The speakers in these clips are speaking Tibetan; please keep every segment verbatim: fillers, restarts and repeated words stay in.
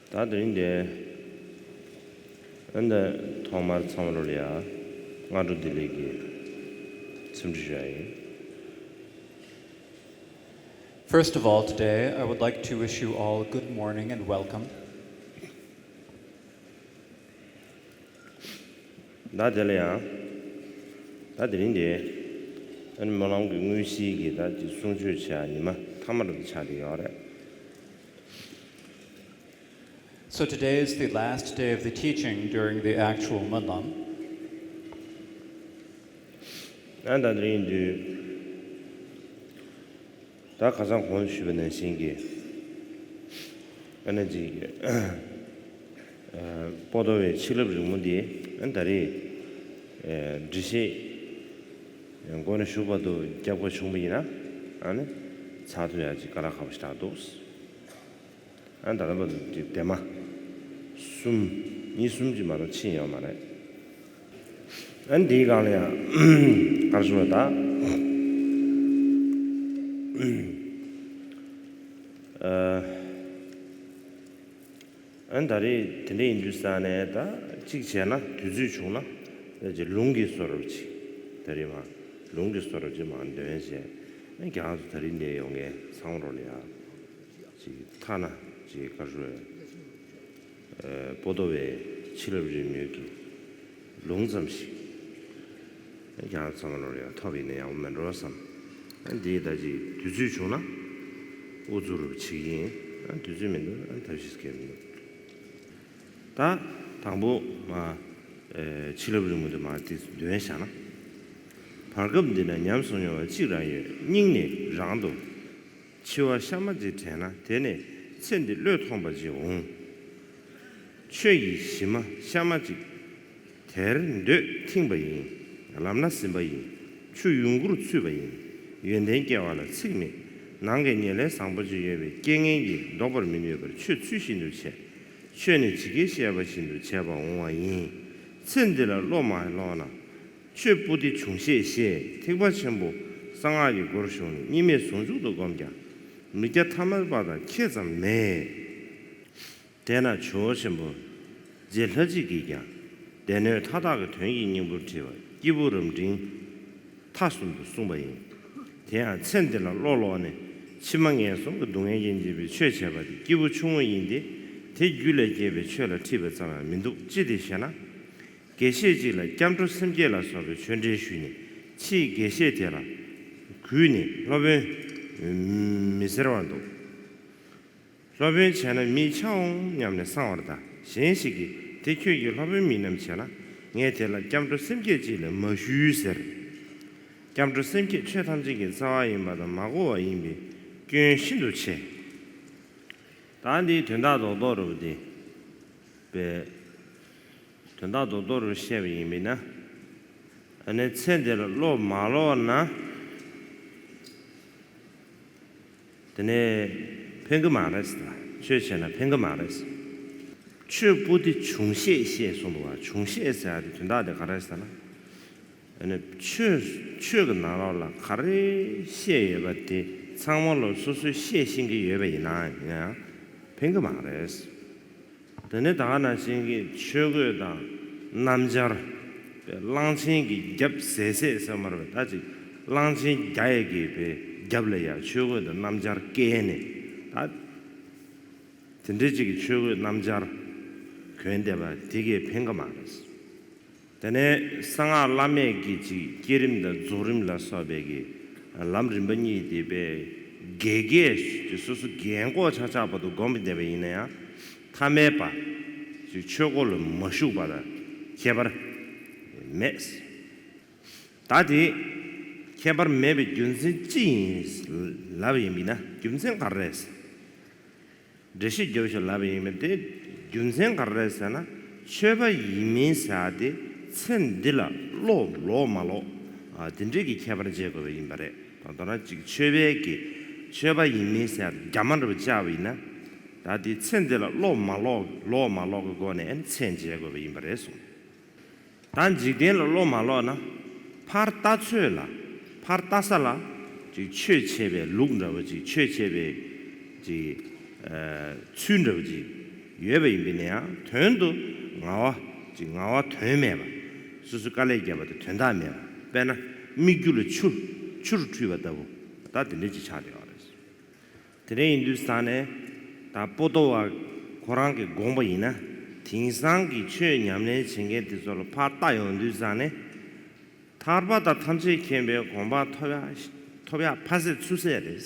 ད་དེ་རིང་འདི་ཨ་ནི་ཐོག་མར་ཚང་མ་ལོ་ལ་ཡ་སྔ་དྲོ་བདེ་ལེགས་ཀྱི་འཚམས་འདྲི་ཞུ་ཡ་ཡིན། First of all, today I would like to wish you all good morning and welcome. ད་དེ་ལ་ཡང་ད་དེ་རིང་འདི་ཨ་ནི་སྨོན་ལམ་གྱི་དངོས་གཞིའི་གི་ད་ཅིག་གསུང་ཆོས་བྱེད་ཡ་ཉི་མ་མཐའ་མ་རུ་ཆགས་བསྡད་ཡོད་རེད། So today is the last day of the teaching during the actual Mönlam. ཨ་ད་དེ་རིང་འདི་ད་ཁ་སང་གོང་དུ་ཞུས་པ་ནང་བཞིན་གྱི་ཨ་ནི་ཅིག་པོ་ཏོ་བའི་ཆིག་ལབ་རི་མོ་འདི་ཨ་ནི་ད་རེས་འགྲེལ་བཤད་འགོ་ནས་མཇུག་བར་དུ་རྒྱབ་ཁ་བྱུང་བ་ཡིན་ན་ཨ་ནི་ཚགས་ཚུད་ཡག་ཅིག་དཀའ་ལས་ཁག་པོ་ཞིག་རག་འདུག་ཨ་ད་ལྟ་བར་དུ་ཅིག་དེ་མ་གསུམ་གཉིས་གསུམ་ཅིག་མ་གཏོགས་ཕྱིན་ཡོད་མ་རེད། ཨ་ནི་དེའི་སྒང་ལ་ཡང་ག་རེ་ཞུ་དགོས་རེད་ད། ཨ་ནི་ད་རེས་དེ་འདྲ་ཡིན་དུས་ཙང་ནས་ད་གཅིག་བྱས་ན་དུས་ཚོད་བྱུང་ན་ད་ཅིག་ལུང་གི་བཟོ་འདྲ་ཅིག་ད་རེས་མ་ལུང་གི་བཟོ་འདྲ་ཅིག་མར་འདོན་བྱས་ཨ་ནི་ཁྱེད་རང་ཚོ་ད་རེས་འདིར་ཡོང་མཁན་ཚང་མ་ལོ་ལ་ཡ། ཅིག་ཐ་ན་ཅིག་ག་རེ་ཞུ་དགོས་རེད། པོ་ཏོ་བའི་ཆིག་ལབ་རི་མོའི་གི་ལུང་ཙམ་ཞིག་ཡང་ཚང་མ་ལོ་ལ་ཡ་ཐོབ་ཡིན་ན་ཡག་པོ་མེད་འགྲོ་བསམ། ཨ་འདི་ད་ཅིག་དུས་ཚོད་བྱུང་ན་ཨུ་ཚུགས་རུ་བྱེད་ཀྱི་ཡིན། ཨ་དུས་ཚོད་མི་འདུག་ཨ་ཐབས་ཤེས་སྐྱེལ་མི་འདུག་ད་དང་པོ་མ་ཨེ་ཕྱི་ལབ་རི་མོ་དེ་མ་དེ་འདོན་བཞག་ན། བར་སྐབས་འདི་ན་ཉམས་སུ་མྱོང་བ་གཅིག་རང་ཡོད། སྙིང་ནས་རང་དུ་འཆི་བ་གཤའ་མ་ཅིག་དྲན་ན། དེ་ནས་ཚེ་འདི་བློས་ཐོངས་པ་ཅིག་འོང་། ཆོས་ཀྱི་གཞི་མ་གཤའ་མ་ཅིག་དེར་འདོད་ཐིངས་པ་ཡིན། ལམ་སྣ་ཟིན་པ་ཡིན། ཆུ་ཡུངས་ཀུར་ཚུད་པ་ཡིན། ཡོན་ཏན་སྐྱེ་བ་ལ་ཚིག་མེད། ནང་གི་ཉེར་ལེན་བཟང་པོ་ཅིག་ཡོད་པའི་རྐྱེན་ངན་གྱིས་ལྡོག་པར་མི་ནུས་པར་ཆོས་ཚུལ་བཞིན་དུ་བྱས། ཆོས་ནི་ཇི་སྐད་བཤད་པ་བཞིན་དུ་བྱས་པ་འོང་བ་ཡིན། ཚེ་འདི་ལ་བློ་མ་ལོག་ན། ཆོས་པོ་ཏི་ཆུང་ཤེས་ཞེས་ཐེག་པ་ཆེན་པོ་གསང་སྔགས་ཀྱི་སྒོར་ཞུགས་ནས་གཉིས་མེད་ཟུང་འཇུག་ཏུ་བསྒོམ་ཀྱང་མི་སྐྱ་ཐ་མལ་པ་དང་ཁྱད་ཙམ་མེད། དེས་ན་ཇོ་བོ་ཆེན་པོ་རྗེ་ལྷ་གཅིག་གིས་ཀྱང་སྡེ་སྣོད་མཐའ་དག་གི་དོན་གྱི་སྙིང་པོར་དྲིལ་བ་སྐྱེས་བུ་རབ་འབྲིང་མཐའ་གསུམ་དུ་གསུངས་པ་ཡིན། དེ་ཡང་ཚེ་འདི་ལ་བློ་ལོག་ནས་ཕྱི་མ་ངན་སོང་གི་སྡུག་བསྔལ་གྱིས་འཇིགས་པའི་ཆོས་བྱས་པ་དེ་སྐྱེས་བུ་ཆུང་ངུ་ཡིན་ཏེ། དེ་རྒྱུད་ལ་སྐྱེས་པའི་ཆོས་ལ་ཁྲིད་པ་ཙམ་ཡང་མི་འདུག་ཅི་སྟེ་ཞེ་ན། དགེ་བཤེས་གཅིག་ལ་སྐྱབས་འགྲོ་སེམས་བསྐྱེད་ལ་སོགས་པའི་ཆོས་འབྲེལ་ཞུས་ནས་ཕྱིས་དགེ་བཤེས་དེ་ལ་གུས་ནས་སློབ་དཔོན་མི་ཟེར་བར་འདུག་སློབ་དཔོན་བྱས་ན་མི་ཆགས་འོང་སྙམ་ནས་གསང་བར་གདའ། གཞན་ཞིག་གིས་དེ་ཁྱོད་ཀྱི་སློབ་དཔོན་མིན་ནམ་བྱས་ན། ངས་དེ་ལ་སྐྱབས་འགྲོ་སེམས་བསྐྱེད་ཅིག་ལས་མ་ཞུས་ཟེར། སྐྱབས་འགྲོ་སེམས་བསྐྱེད་ཆོས་ཐམས་ཅད་ཀྱི་རྩ་བ་ཡིན་པ་དང་མ་གོ་བ་ཡིན་པས་སྐྱོན་ཤིན་ཏུ་ཆེ། ད་འདིའི་དོན་དག་རྡོག་རྡོག་རུ་དེ་པས། དོན་དག་རྡོག་རྡོག་རུ་བཤད་པ་ཡིན་མིན་ན། ཨ་ནི་ཚེ་འདི་ལ་བློ་མ་ལོག་ན། དེ་ནས་ཕན་གི་མ་རེད་ཟེར། ཆོས་བྱས་ན་ཕན་གི་མ་རེད་ཟེར། ཆོས་པོ་ཏི་ཆུང་ཤེས་ཞེས་གསུངས་འདུག་བ། ཆུང་ཤེས་ཟེར་ཡ་དེ་དོན་དག་དེ་ག་རེ་ཟེར་ན། ཨ་ནི་ཆོས་ཆོས་ཀྱི་ནང་ལོགས་ལ་ག་རེ་བཤད་ཡོད་པ་དེ་ཚང་མ་ལོ་སོ་སོས་བཤད་ཤེས་ཀྱི་ཡོད་པ་ཡིན་ན་ཡང་ཕན་གི་མ་རེད། དེ་ནས་ད་ག་ནང་བཞིན་གྱི་ཆོས་གོས་དང་སྣམ་སྦྱར། གླང་ཆེན་གྱི་རྒྱབ་ཟད་ཟད་ཟེར་མ་རེད་པས། ད་ཅིག་གླང་ཆེན་རྒྱག་ཡས་ཀྱི་པའི་རྒྱབ་ལ་ཡ་ཆོས་གོས་དང་སྣམ་སྦྱར་བཀལ་ནས་ད། དེ་འདྲའི་ཅིག་གི་ཆོས་གོས་སྣམ་སྦྱར་གོན་བསྡད་པ་དེ་གས་ཕན་གི་མ་རེད། དེ་ནས་གསང་སྔགས་བླ་མེད་ཀྱི་ཅིག་བསྐྱེད་རིམ་དང་རྫོགས་རིམ་ལ་སོགས་པའི་གི་ལམ་རིམ་པ་གཉིས་དེ་པས་དགེ་རྒན་དེ་སོ་སོ་རྒན་གོག་ཆགས་ཆགས་བར་དུ་སྒོམ་བསྡད་པ་ཡིན་ན་ཡང་ཐ་མལ་པ་ཅིག་ཆོས་སྒོ་ལ་མ་ཞུགས་པ་ལ་ཁྱད་པར་མེད། ད་དེ་ཁྱད་པར་མེད་པའི་རྒྱུ་མཚན་ཅི་ཡིན་ལབ་ཡིན་པས་ན་རྒྱུ་མཚན་ག་རེ་རེད། འགྲེལ་བཤད་རྒྱབ་ཤོག་ལབ་པ་ཡིན་མིན་དེ་རྒྱུ་མཚན་ག་རེ་རེད་ཟེར་ན། ཆོས་པ་ཡིན་མིན་ཟེར་ཡ་དེ་ཚེ་འདི་ལ་བློ་ལོག་མ་ལོག་ཨ་དེ་འདྲའི་གི་ཁྱད་པར་འབྱེད་དགོས་པ་ཡིན་པ་རེད། ད་མདོར་ན་ཅིག་ཆོས་པའི་གི་ཆོས་པ་ཡིན་མིན་ཟེར་ཡ་རྒྱ་མ་འདྲ་པོ་བཅའ་བ་ཡིན་ན། ད་དེ་ཚེ་འདི་ལ་བློ་མ་ལོག་ལོག་མ་ལོག་གི་སྒོ་ནས་ཨ་ནི་ཚད་འཇལ་དགོས་པ་ཡིན་པ་རེད་གསུངས། ད་འཇིག་རྟེན་ལ་བློ་མ་ལོག་ན། ཕར་ལྟ་ཚོད་ལ། ཕར་ལྟ་ས་ལ། ཅིག་ཆོས་བྱེད་པའི་ལུགས་འདྲ་བོ་ཅིག་ཆོས་བྱེད་པའི་ཅིག་ཨ་ཚུལ་འདྲ་བོ་ཅིག་ ཡོད་པ་ཡིན་པས་ན་ཡང་དོན་དུ་ངལ་བ་ཅིག་ངལ་བ་དོན་མེད་པ། སོ་སོའི་དཀའ་ལས་བརྒྱབ་པ་དེ་དོན་དག་མེད་པ། དཔེར་ན་སྨིག་རྒྱུ་ལ་ཆུ་ཆུ་རུ་འཁྲུད་པ་ལྟ་བུ། ད་དེ་འདྲ་ཅིག་ཆགས་བསྡད་ཡོད་རེད། དེ་འདྲ་ཡིན་དུས་ཙང་ནས་ད་པོ་ཏོ་བ་ཁོ་རང་གིས་དགོངས་པ་ཡིན་ན། དེང་སང་གི་ཆོས་ཉམས་ལེན་བྱེད་མཁན་དེ་ཚོ་ལ་ཕར་ལྟ་ཡོང་དུས་ཙང་ནས། ཐར་པ་དང་ཐམས་ཅད་མཁྱེན་པའི་གོ་འཕང་ཐོབ་ཡ་ཐོབ་ཡ་ཕ་སེ་ཚུ་སེ་རེད།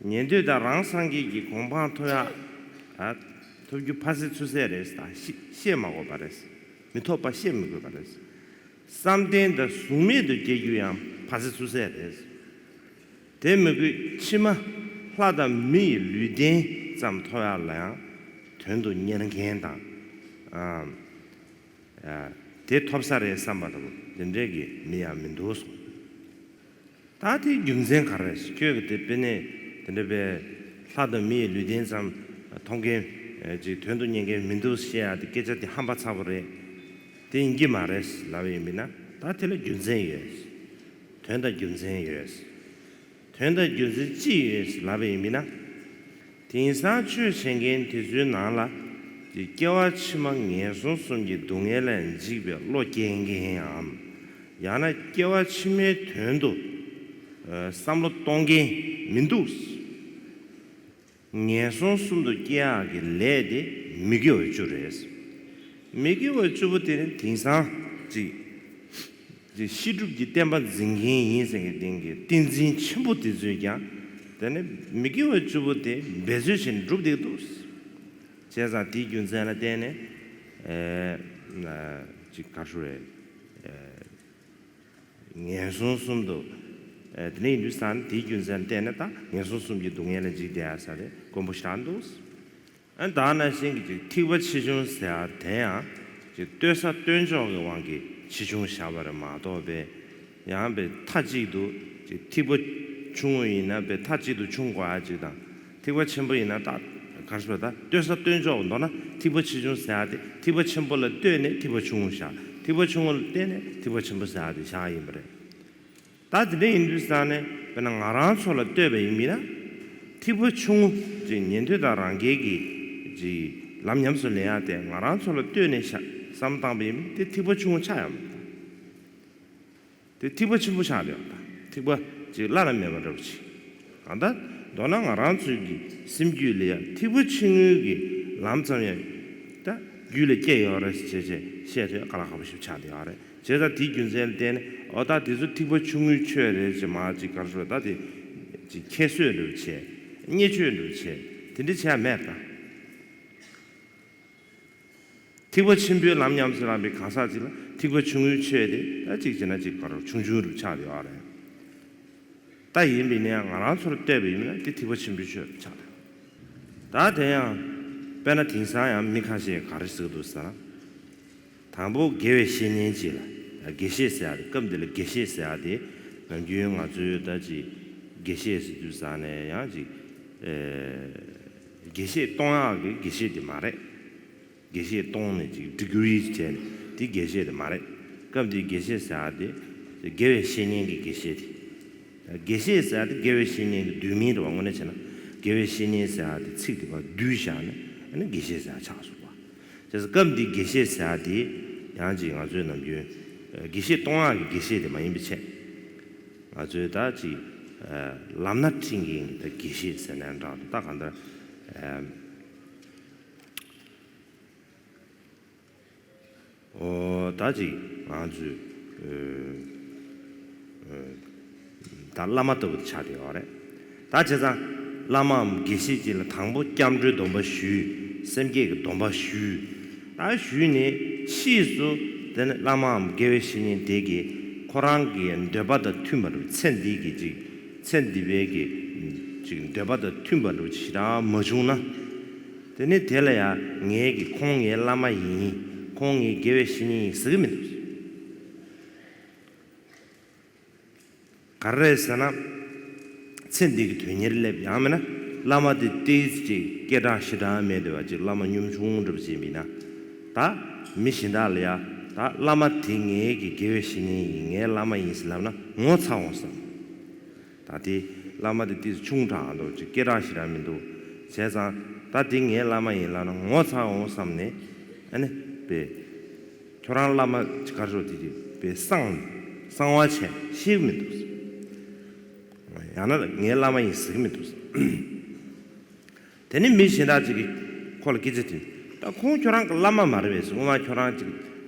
ཉན་ཐོས་དང་རང་སངས་རྒྱས་ཀྱི་གོ་འཕང་ཐོབ་ཡ། ཨ། ཐོབ་རྒྱུ་ཕ་སེ་ཚུ་སེ་རེད། ད་ཤི་བཤད་མ་དགོས་པ་རེད། མི་ཐོབ་པ་བཤད་མི་དགོས་པ་རེད། བསམ་གཏན་དང་གཟུགས་མེད་དུ་སྐྱེ་རྒྱུ་ཡང་ཕ་སེ་ཚུ་སེ་རེད། དེ་མི་དགོས་ཕྱི་མ་ལྷ་དང་མི་ཡི་ལུས་རྟེན་ཙམ་ཐོབ་ཡ་ལ་ཡང་དོན་དུ་གཉེར་མཁན་དང་། ཨ། ཨ། དེ་ཐོབ་ས་རེད་བསམ་པ་དང་དེ་འདྲས་ཀྱི་མི་ཡང་མི་འདུག་གསུངས། ད་དེའི་རྒྱུ་མཚན་ག་རེ་རེད། ཁྱོད་ཀྱིས་དེ་དཔེར་ན་དེ་འདྲ་བའི་ལྷ་དང་མི་ཡི་ལུས་རྟེན་ཙམ་མཐོང་མཁན་ཅིག་དོན་དུ་གཉེར་མཁན་མི་འདུག་བཤད་ཡ་དེ་སྐད་ཆ་དེ་ཧམ་པ་ཚ་པོ་རེད། དེ་ཡིན་གྱི་མ་རེད་ལབ་པ་ཡིན་མིན་ན། ད་དེ་ལ་རྒྱུ་མཚན་ཡོད། དོན་དང་རྒྱུ་མཚན་ཡོད། དོན་དང་རྒྱུ་མཚན་ཅི་ཡོད་ལབ་པ་ཡིན་མིན་ན། དེང་སང་ཆོས་བྱེད་མཁན་དེ་ཚོའི་ནང་ལ་སྐྱེ་བ་ཕྱི་མ་ངན་སོང་གསུམ་གྱི་སྡུག་བསྔལ་ལ་འཇིགས་པའི་བློ་སྐྱེ་མཁན་འམ། ཡང་ན་སྐྱེ་བ་ཕྱི་མའི་དོན་དུ་བསམ་བློ་གཏོང་མཁན་མི་འདུག། ངན་སོང་གསུམ་དུ་སྐྱེ་ཡག་གི་ལས་དེ་མི་དགེ་བ་བཅུ་རེད། མི་དགེ་བ་བཅུ་པོ་དེ་ནི་དེང་སང་ཅིག་ཅིག་བཤད་སྒྲུབ་ཀྱི་བསྟན་པ་འཛིན་མཁན་ཡིན་ཟེར་མཁན་དེ་གི་བསྟན་འཛིན་ཆེན་པོ་དེ་ཚོས་ཀྱང་དེ་ནི་མི་དགེ་བ་བཅུ་པོ་དེ་འབད་རྩོལ་བྱས་ནས་སྒྲུབ་བསྡད་འདུག། བྱས་ཙང་དེའི་རྒྱུ་མཚན་ལ་བརྟེན་ནས་ཨེ་ཅིག་ག་རེ་ཞུ་རེད། ངན་སོང་གསུམ་དུ། ཨ། དེ་ནས་ཡིན་དུས་ཙང་དེའི་རྒྱུ་མཚན་བརྟེན་ནས་ད་ངན་སོང་གསུམ་གྱི་སྡུག་བསྔལ་ལ་འཇིགས་བསྡད་ཡ་ས་རེད་དཀོན་པོ་ཞེ་དྲག་འདུག། ཨ། ད་ནང་བཞིན་གྱི་ཅིག་ཐིགས་པ་ཆེ་ཆུང་ཟེར་ཡ་དེ་ཡང་ཅིག་ལྟོས་ས་ལྟོས་འཇོག་གི་དབང་གིས་ཆེ་ཆུང་བཞག་པ་རེད་མ་གཏོགས་པས། ཡང་པའི་མཐའ་གཅིག་ཏུ་ཅིག་ཐིགས་པ་ཆུང་ངུ་ཡིན་ན་པའི་མཐའ་གཅིག་ཏུ་ཆུང་དགོས་ཡ་ཅིག་དང་། ཐིགས་པ་ཆེན་པོ་ཡིན་ན་ད་ག་རེ་ཟེར། ད་ལྟོས་ས་ལྟོས་འཇོག་མདོར་ན་ཐིགས་པ་ཆེ་ཆུང་ཟེར་ཡ་དེ་ཐིགས་པ་ཆེན་པོ་ལ་ལྟོས་ནས་ཐིགས་པ་ཆུང་ངུ་བཞག། ཐིགས་པ་ཆུང་ངུ་ལ་ལྟོས་ནས་ཐིགས་པ་ཆེན་པོ་ཟེར་ཡ་དེ་བཞག་ཡིན་པ་རེད། ད་དེ་འདྲ་ཡིན་དུས་ཙང་ནས་དཔེར་ན་ང་རང་ཚོ་ལ་ལྟོས་པ་ཡིན་མིན་ན། ཐིགས་པ་ཆུང་ངུ་ཅིག་ཉན་ཐོས་དང་རང་རྒྱལ་གྱི་ཅིག་ལམ་ཉམས་སུ་ལེན་ཡ་དེ་ང་རང་ཚོ་ལ་ལྟོས་ནས་བཞག་བསམ་བཏང་པ་ཡིན་མིན་དེ་ཐིགས་པ་ཆུང་ངུ་ཆགས་ཡ་མ་རེད། དེ་ཐིགས་པ་ཆེན་པོ་ཆགས་བསྡད་ཡོད་པ་དང་། ཐིགས་པ་ཅིག་བླ་ན་མེད་པ་འདྲ་པོ་ཅིག། གང་ལྟར་མདོར་ན་ང་རང་ཚོའི་གི་སེམས་རྒྱུད་ལ་ཡང་ཐིགས་པ་ཆུང་ངུའི་གི་ལམ་ཙམ་ཡང་ད་རྒྱུད་ལ་སྐྱེས་ཡོད་རེད་ཅེས་བྱས་བཤད་ཐུབ་ཡ་དཀའ་ལས་ཁག་པོ་ཞིག་ཆགས་བསྡད་ཡོད་རེད། བྱས་ཙང་དེའི་རྒྱུ་མཚན་ལ་བརྟེན་ནས་འོ་ད་དེ་ཚོ་ཐིགས་པ་ཆུང་ངུའི་ཆོས་རེད་ཅེས་མར་ཅིག་ག་རེ་ཞུ་དགོས། ད་དེ་ཅིག་ཁྱད་གསོད་འདྲ་པོ་བྱས། བརྙས་བཅོས་འདྲ་པོ་བྱས། དེ་འདྲ་བྱས་ཡ་མེད་པ་དང་། ཐིགས་པ་ཆེན་པོའི་ལམ་ཉམས་སུ་བླངས་པའི་གང་ཟག་ཅིག་ལ་ཐིགས་པ་ཆུང་ངུའི་ཆོས་དེ་ད་ཅིག་བྱས་ན་ཅིག་ག་རེ་ཆུང་ཆུང་རུ་ཆགས་ཡོད་རེད། ད་ཡིན་པས་ན་ཡང་ང་རང་ཚོར་ལྟོས་པ་ཡིན་ན་དེ་ཐིགས་པ་ཆེན་པོའི་ཆོས་རུ་ཆགས་རེད། ད་དེ་ཡང་དཔེར་ན་དེང་སང་ཡང་མི་ཁ་ཤས་ག་རེ་ཟེར་གྱི་འདུག་ཟེར་ན། དང་པོ་དགེ་བའི་བཤེས་གཉེན་ཅིག་ལ། དགེ་བཤེས་ཟེར་ཡ་དེ་སྐབས་འདི་ལ་དགེ་བཤེས་ཟེར་ཡ་དེ་ནམ་རྒྱུན་ང་ཚོའི་ད་ཅིག་དགེ་བཤེས་ཟེར་དུས་ཙང་ནས་ཡང་ཅིག་ཨེ་དགེ་བཤེས་གཏོང་ཡག་གི་དགེ་བཤེས་དེ་མ་རེད། དགེ་བཤེས་གཏོང་ནས་ཅིག་ཌི་གི་རི་བྱས་ནས་དེ་དགེ་བཤེས་དེ་མ་རེད། སྐབས་འདིའི་དགེ་བཤེས་ཟེར་ཡ་དེ་དགེ་བའི་བཤེས་གཉེན་གྱི་དགེ་བཤེས་དེ། དགེ་བཤེས་ཟེར་ཡ་དེ་དགེ་བའི་བཤེས་གཉེན་གྱི་བསྡུས་མིང་རེད་པ། དངོས་གནས་བྱས་ན་དགེ་བའི་བཤེས་གཉེན་ཟེར་ཡ་དེ་ཚིག་དེ་ཕར་བསྡུས་བཞག་ནས་ཨ་ནི་དགེ་བཤེས་ཟེར་ཡ་ཆགས་སོང་བ། བྱས་ཙང་སྐབས་འདིའི་དགེ་བཤེས་ཟེར་ཡ་དེ་ཡང་ཅིག་ང་ཚོས་ནམ་རྒྱུན་དགེ་བཤེས་གཏོང་ཡག་གི་དགེ་བཤེས་དེ་མ་ཡིན་པའི་ཆེད། ང་ཚོས་ད་ཅིག་ལམ་སྣ་ཁྲིད་མཁན་གྱི་ད་དགེ་བཤེས་ཟེར་ནའང་འདྲ་འདུག། ད་གང་ལྟར། ཨོ་ད་ཅིག་ང་ཚོས་ཨ་ཨ་ད་བླ་མ་ལྟ་བུ་དེ་ཆགས་བསྡད་ཡོད་རེད། ད་བྱས་ཙང་བླ་མའམ་དགེ་བཤེས་ཅིག་ལ་དང་པོ་སྐྱབས་འགྲོའི་སྡོམ་པ་ཞུས། སེམས་བསྐྱེད་ཀྱི་སྡོམ་པ་ཞུས། ད་ཞུས་ནས་ཕྱིས་སུ་དེ་ནི་བླ་མའམ་དགེ་བའི་བཤེས་གཉེན་དེ་གིས་ཁོ་རང་གི་འདོད་པ་དང་མཐུན་པ་རུ་ཚེ་འདི་གི་ཅིག་ཚེ་འདི་པའི་གི་ཅིག་འདོད་པ་དང་མཐུན་པ་རུ་ཞེ་དྲག་མ་བྱུང་ན། དེ་ནི་དེ་ལ་ཡང་ངེད་ཀྱིས་ཁོང་ངའི་བླ་མ་ཡིན། ཁོང་ངའི་དགེ་བའི་བཤེས་གཉེན་ཡིན་ཟེར་གྱི་མི་འདུག། ག་རེ་རེད་ཟེར་ན། ཚེ་འདི་གི་དོན་གཉེར་སླེབས། ཡང་མིན་ན་བླ་མ་དེ་ཏོག་ཙམ་ཅིག་སྐད་གྲགས་ཞེ་དྲག་མེད་བསྡད་པ་ཅིག། བླ་མ་གཉོམ་ཆུང་འདྲ་པོ་ཅིག་ཡིན་ན། ད་མི་གཞན་དག་ལ་ཡ་ད་བླ་མ་དེ་ངའི་གི་དགེ་བའི་བཤེས་གཉེན་ཡིན། ངའི་བླ་མ་ཡིན་ཟེར་ལབ་ན་ངོ་ཚ་འོང་བསམ། ད་དེ་བླ་མ་དེ་ཏོག་ཙམ་ཆུང་དྲགས་འདུག་ཅིག། སྐད་གྲགས་ཞེ་དྲག་མི་འདུག། བྱས་ཙང་ད་འདི་ངའི་བླ་མ་ཡིན་ལབ་ན་ངོ་ཚ་འོང་བསམ་ནས། ཨ་ནི་པས་ཁྱོད་རང་བླ་མ་ག་རེ་ཟེར་དེ་དེ་པས་གསང་གསང་བ་བྱས་ཤེས་ཀྱི་མི་འདུག། ཡང་ན་ངའི་བླ་མ་ཡིན་ཟེར་གྱི་མི་འདུག། དེ་ནི་མི་གཞན་དག་ཅིག་གིས་ཁོ་ལ་སྐད་ཆ་དྲིས། ད་ཁོང་ཁྱོད་རང་གི་བླ་མ་མ་རེད་པས། སྔོན་མ་ཁྱོད་རང་ཅིག་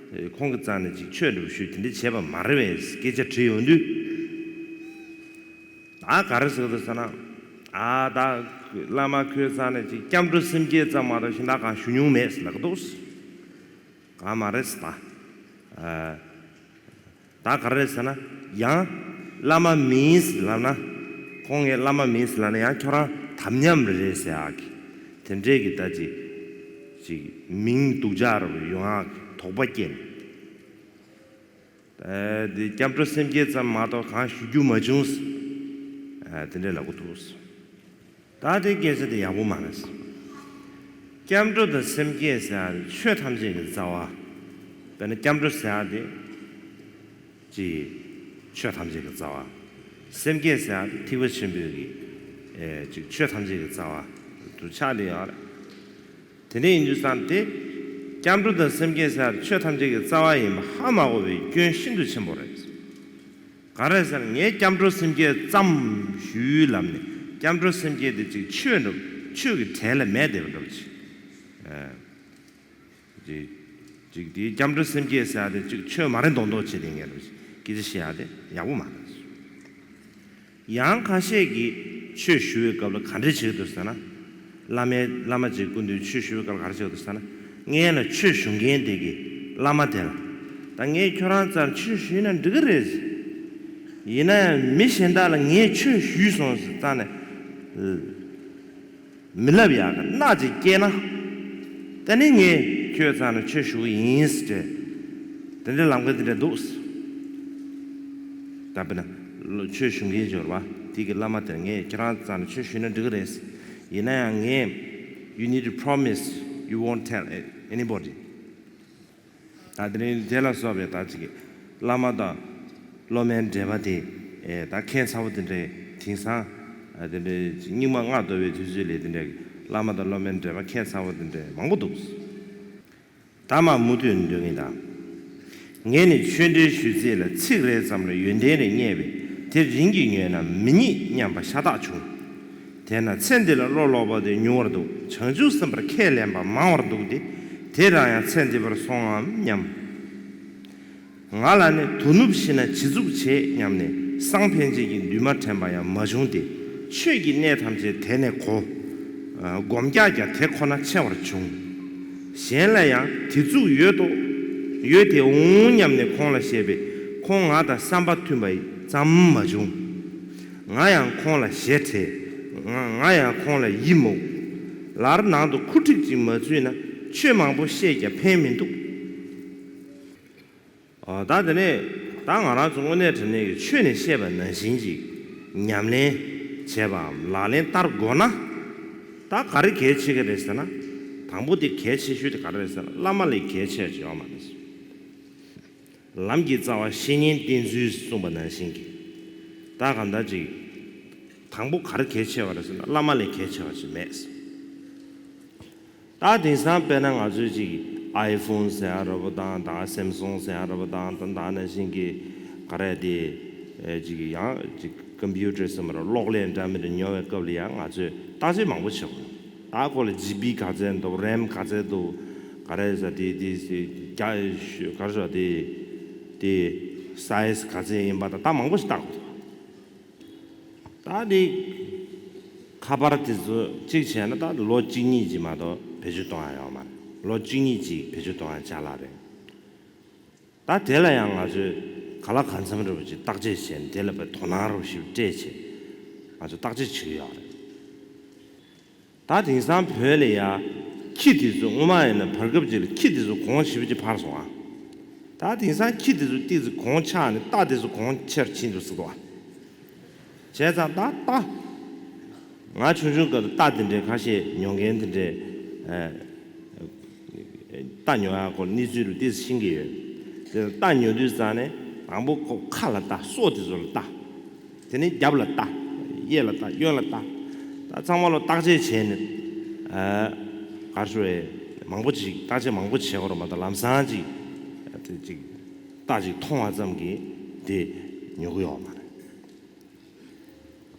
ཁོང་གི་རྩ་ནས་ཅིག་ཆོས་འདྲ་པོ་ཞུས་དེ་འདྲ་བྱས་པ་མ་རེད་པས་སྐད་ཆ་དྲིས་ཡོང་དུས། ད་ག་རེ་ཟེར་གྱི་འདུག་ཟེར་ན། ཨ་ད་བླ་མ་ཁོའི་རྩ་ནས་ཅིག་སྐྱབས་འགྲོ་སེམས་བསྐྱེད་ཙམ་མ་གཏོགས་གཞན་དག་གང་ཞུ་མྱོང་མེད་ཟེར་ལབ་ཀྱི་འདུག། གང་མ་རེད་ཟེར་ད། ཨ། ད་ག་རེ་ཟེར་ན། ཡང་བླ་མ་མིན་ཟེར་ལབ་ན། ཁོང་ངའི་བླ་མ་མིན་ཟེར་ལབ་ན་ཡང་ཁྱོད་རང་དམ་ཉམས་རེད་ཟེར་ཡག་གི། དེ་འདྲས་ཀྱི་ད་ཅིག་ཅིག་མིང་སྡུག་ཅག་རུ་ཡོང་ཡག་གི་དོགས་པ་སྐྱེས་ནས། ཨ་དེ་སྐྱབས་འགྲོ་སེམས་བསྐྱེད་ཙམ་མ་གཏོགས་གང་ཞུ་རྒྱུ་མ་བྱུང་ཟེར། ཨ་དེ་འདྲས་ལབ་ཀྱི་འདུག། ད་དེ་སྐད་ཆ་དེ་ཡག་པོ་མ་རེད། སྐྱབས་འགྲོ་དང་སེམས་བསྐྱེད་ཟེར་ཡག་དེ་ཆོས་ཐམས་ཅད་ཀྱི་རྩ་བ། དཔེར་ན་སྐྱབས་འགྲོ་ཟེར་ཡག་དེ་ཅིག་ཆོས་ཐམས་ཅད་ཀྱི་རྩ་བ། སེམས་བསྐྱེད་ཟེར་ཡག་དེ་ཐེག་པ་ཆེན་པོའི་གི་ཨེ་ཅིག་ཆོས་ཐམས་ཅད་ཀྱི་རྩ་བ་དུ་ཆགས་བསྡད་ཡོད་རེད། དེ་འདྲ་ཡིན་དུས་ཙང་དེ། སྐྱབས་འགྲོ་དང་སེམས་བསྐྱེད་ཟེར་ཡག་དེ་ཆོས་ཐམས་ཅད་ཀྱི་རྩ་བ་ཡིན་པ་ཧ་མ་གོ་བའི་སྐྱོན་ཤིན་ཏུ་ཆེན་པོ་རེད། ག་རེ་ཟེར་ན་ངས་སྐྱབས་འགྲོ་སེམས་བསྐྱེད་ཙམ་ཞུས་ལབ་ནས་སྐྱབས་འགྲོ་སེམས་བསྐྱེད་དེ་ཅིག་ཆོས་འགྲོ་ཆོས་ཀྱི་གྲལ་ལ་མེད་བསྡད་པ་འདྲ་པོ་ཅིག། ཨ། ཅིག་ཅིག་དེའི་སྐྱབས་འགྲོ་སེམས་བསྐྱེད་ཟེར་ཡག་དེ་ཅིག་ཆོས་མ་རེད་མདོག་མདོག་བྱེད་དེ་ངས་འདྲ་པོ་ཅིག་སྐད་ཆ་བཤད་ཡག་དེ་ཡག་པོ་མ་རེད། ཡང་ཁ་ཤས་ཀྱིས་ཆོས་ཞུ་བའི་སྐབས་ལ་ག་འདྲ་བྱེད་ཀྱི་འདུག་ཟེར་ན། བླ་མའི་བླ་མ་ཅིག་སྐུ་མདུན་ཆོས་ཞུ་བའི་སྐབས་ལ་ག་རེ་བྱེད་ཀྱི་འདུག་ཟེར་ན། སྔན་ལ་ཆོས་ཞུ་མཁན་དེ་གིས་བླ་མ་དེ་ལ། ད་ངས་ཁྱོད་རང་རྩར་ཆོས་ཞུས་ན་འགྲིག་གི་རེད། ཡིན་ན་ཡང་མི་གཞན་དག་ལ་ངས་ཆོས་ཞུས་སོང་ཟེར་རྩ་ནས། མི་ལབ་ཡག་གི་སྣ་ཅིག་སྐྱེས་ན། ད་ནི་ངས་ཁྱོད་རྩ་ནས་ཆོས་ཞུ་གི་ཡིན་ཟེར། དེ་འདྲའི་ལམ་ཁ་དེ་འདྲ་འདུག། ད་དཔེར་ན་ཆོས་ཞུ་མཁན་ཅིག་ཡོད་རེད་པ། དེ་གི་བླ་མ་དེར་ངས་ཁྱེད་རང་རྩ་ནས་ཆོས་ཞུས་ན་འགྲིག་གི་རེད། ཡིན་ན་ཡང་ངས། You need to promise you won't tell anybody. ད་དེ་རིང་དེ་ལ་སོགས་པའི་ད་ཅིག་བླ་མ་དང་སློབ་མའི་འབྲེལ་བ་དེ་ཨེ་ད་ཁྱད་མཚར་པོ་དེ་འདྲའི་དེང་སང་ཨ་དེ་འདྲའི་སྙིགས་མ་ལྔ་བདོ་བའི་དུས་ཚོད་ལས་དེ་འདྲའི་བླ་མ་དང་སློབ་མའི་འབྲེལ་བ་ཁྱད་མཚར་པོ་དེ་འདྲའི་མང་པོ་འདུག། ད་མ་མུ་མཐུད་འདོན་གྱིན་གདའ། ངས་ནི་ཆོས་འབྲེལ་ཞུས་ཚད་ལ་ཚིག་རེ་ཙམ་ལ་ཡོན་ཏན་རེ་རྙེད་པས་དེ་རིམ་གྱིས་ཉོན་ན་མི་རྙེད་སྙམ་པ་ཤ་སྟག་བྱུང་། དེས་ན་ཚེ་འདི་ལ་བློ་ལོག་པ་དེ་ཉུང་བར་འདུག། བྱང་ཆུབ་སེམས་དཔར་ཁས་ལེན་པ་མང་བར་འདུག་སྟེ། དེ་རང་ཡང་ཚེ་འདི་བར་སོང་ངམ་སྙམ། ང་ལ་ནི་དོ་ནུབ་ཤི་ན་ཇི་ཙུག་བྱེད་སྙམ་ནས་སང་ཕན་ཆད་ཀྱི་འདུན་མ་དྲན་པ་ཡང་མ་བྱུང་སྟེ། ཆོས་ཀྱི་གནད་ཐམས་ཅད་དེ་ནས་གོ། སྒོམ་རྒྱག་ཀྱང་དེ་ཁོ་ན་ཆེ་བར་བྱུང་། གཞན་ལ་ཡང་དེ་ཙུག་ཡོད་དོ། ཡོད་དེ་འོང་སྙམ་ནས་ཁོང་ལ་བཤད་པས་ཁོང་ང་དང་བསམ་པ་མཐུན་པ་ཙམ་མ་བྱུང་། ང་ཡང་ཁོང་ལ་ཞེ་ཁྲེལ། ང་ང་ཡང་ཁོང་ལ་ཡིད་མུག། ལར་ནང་དུ་ཁུ་འཁྲིག་ཅིག་མ་ཚུད་ན་ཆོས་མང་པོ་བཤད་ཀྱང་ཕན་མི་འདུག། ཨོ་ད་དེ་ནས་ད་ང་རང་ཚོ་དངོས་གནས་དྲང་གནས་ཀྱི་ཆོས་ནས་བཤད་པ་ནང་བཞིན་ཅིག་ཉམས་ལེན་བྱས་པའམ་ལག་ལེན་བསྟར་དགོས་ན། ད་ག་རེ་གལ་ཆེ་གི་རེད་ཟེར་ན། དང་པོ་དེ་གལ་ཆེ་ཤོས་དེ་ག་རེ་རེད་ཟེར་ན་བླ་མ་ལས་གལ་ཆེ་ཅིག་ཡོད་མ་རེད། ལམ་གྱི་རྩ་བ་བཤེས་གཉེན་བསྟེན་ཚུལ་གསུངས་པ་ནང་བཞིན་གྱི། ད་གང་ལྟར་ཅིག་དང་པོ་ག་རེ་གལ་ཆེ་བ་རེད་ཟེར་ན་བླ་མ་ལས་གལ་ཆེ་བ་ཅིག་མེད། ད་དེང་སང་དཔེར་ན་ང་ཚོས་ཅིག་ཨའི་ཕོན་ཟེར་ཡ་ར་བོ་དང་ད་སེམ་སུང་ཟེར་ཡ་ར་བོ་དང་ད་ད་ནང་བཞིན་གྱི་ག་རེ་དེ་ཨེ་ཅིག་ཡང་ཅིག་ཀམ་པུ་ཊར་ཟེར་མ་ར་གློག་ཀླད་འདྲ་མི་འདྲ་ཉོ་བའི་སྐབས་ལ་ཡང་ང་ཚོས་བརྟག་དཔྱད་མང་པོ་བྱེད་དགོས། ད་ཁོ་ལ་ཇི་བི་ག་ཚད་འདུག། རེམ་ག་ཚད་འདུག། ག་རེ་ཟེར་དེ་དེ་རྒྱ་ག་རེ་ཟེར་དེ་དེ་སའི་ཛི་ག་ཚད་ཡིན་པ་དང་ད་མང་པོ་ཞིག་བརྟག་དགོས། ད་འདི་ཁ་པར་དེ་ཚོ་གཅིག་བྱས་ན་ད་ལོ་གཅིག་གཉིས་ཀྱི་མ་གཏོགས་བེད་སྤྱོད་གཏོང་ཡ་ཡོད་མ་རེད། ལོ་གཅིག་གཉིས་ཀྱི་བེད་སྤྱོད་གཏོང་ཡ་ཅ་ལག་རེད། ད་དེ་ལ་ཡང་ང་ཚོས་ག་ལ་གང་འཚམ་རེ་བ་ཅིག་བརྟག་དཔྱད་བྱས་ནས་དེ་ལ་དཔེ་དོ་སྣང་རེ་བ་ཞིག་སྤྲད་བྱས་ང་ཚོས་བརྟག་དཔྱད་བྱེད་ཀྱི་ཡོད་རེད། ད་དེང་སང་བོད་ལ་ཡ་ཁྱི་དེ་ཚོ་སྔོན་མ་ཡིན་ན་བར་སྐབས་ཅིག་ལ་ཁྱི་དེ་ཚོ་གོང་ཞེ་པོ་ཅིག་འཕར་སོང་ཨ། ད་དེང་སང་ཁྱི་དེ་ཚོ་ཏོག་ཙམ་གོང་ཆག་ནས་རྟ་དེ་ཚོ་གོང་ཆེར་ཕྱིན་འདུག་ཟེར་གི་འདུག་བ། བྱས་ཙང་ད་རྟ། ང་ཆུང་ཆུང་སྐབས་དུ་རྟ་དེ་འདྲའི་ཁ་ཤས་ཉོ་མཁན་དེ་འདྲའི་ཨ། རྟ་ཉོ་ཡག་སྐོར་གནས་ཚུལ་ལ་ཏོག་ཙམ་ཤེས་ཀྱི་ཡོད། དེ་རྟ་ཉོ་དུས་ཙང་ནས་དང་པོ་ཁོ་ཁ་ལ་རྟ། སོ་དེ་ཚོ་ལ་རྟ། དེ་ནས་རྒྱབ་ལ་རྟ། གཡས་ལ་རྟ། གཡོན་ལ་རྟ། ད་ཚང་མ་ལ་བརྟག་དཔྱད་བྱས་ནས་ ཨ་ག་རེ་ཞུ་དགོས་རེད། མང་པོ་ཅིག་བརྟག་དཔྱད་མང་པོ་བྱེད་དགོས་རེད་མ་གཏོགས། ལམ་སང་ཅིག་དེ་ཅིག་རྟགས་ཅིག་མཐོང་བ་ཙམ་གྱིས་དེ་ཉོ་གི་ཡོད་མ་རེད།